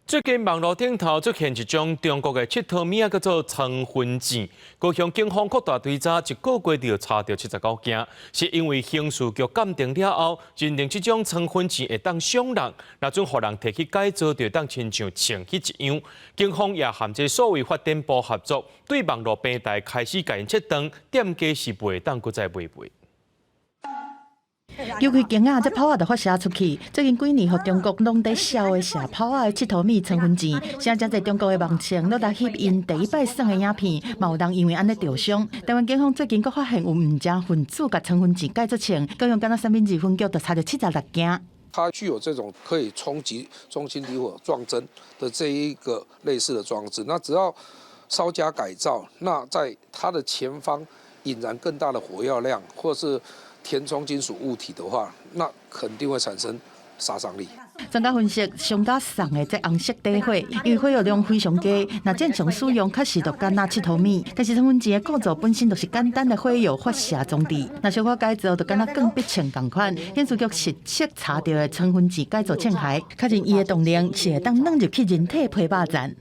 最近網路頂頭出現一種中國的𨑨迌物仔，叫做倉昏錢。高雄警方擴大追查，一個月就查著79件，是因為刑事局鑑定了後，認定這種倉昏錢會當傷人，若準予人提去改造，就會當親像銃器一樣。警方也和這數位發展部合作，對網路平台開始共𪜶切斷，店家是袂當閣再賣賣。尤其鏡仔，這炮仔就發射出去。最近幾年，予中國攏佇痟的射炮仔的𨑨迌物倉昏錢，現在真濟中國的網紅攏來翕𪜶第一擺耍的影片，嘛有人因為按呢著傷。台灣警方最近閣發現有毋正分子共倉昏錢改做槍，高雄敢若三民二分局就查著76件。它具有這種可以衝擊中心底火撞針的這一個類似的裝置，那只要稍加改造，那在它的前方引燃更大的火藥量，或是填充金屬物體的話，那肯定會產生殺傷力。專家分析，上較送的這紅色底火，因為火藥量非常低，若正常使用確實就敢若𨑨迌物。但是倉昏錢的構造本身就是簡單的火藥發射裝置，若小可改造就敢若鋼筆槍仝款。刑事局實測查著的倉昏錢改造槍械，確認伊的動能是會當軟入去人體皮肉層。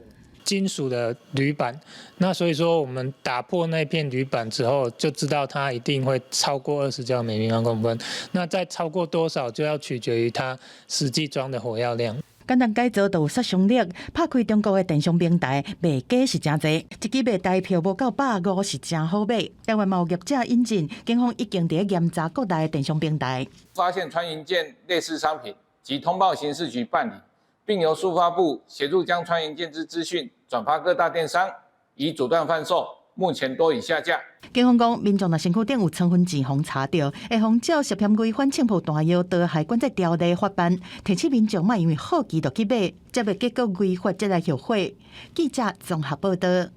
金屬的鋁板，那所以說我們打破那片鋁板之後，就知道它一定會超過20焦每平方公分。那再超過多少，就要取決於它實際裝的火藥量。簡單改造就有殺傷力，拍開中國的電商平台賣家是誠濟，一支賣台票無夠150是誠好買。台灣嘛有業者引進，警方已經佇咧嚴查國內的電商平台。發現穿雲箭類似商品，即通報刑事局辦理，並由數發部協助將穿雲箭之資訊轉發各大電商，以阻斷販售。目前多已下架。警方講，民眾若身軀頂有倉昏錢予查著，會予照涉嫌違反槍炮彈藥毒害管制條例法辦。提醒民眾莫因為好奇就去買，才會結果違法才來後悔。記者綜合報道。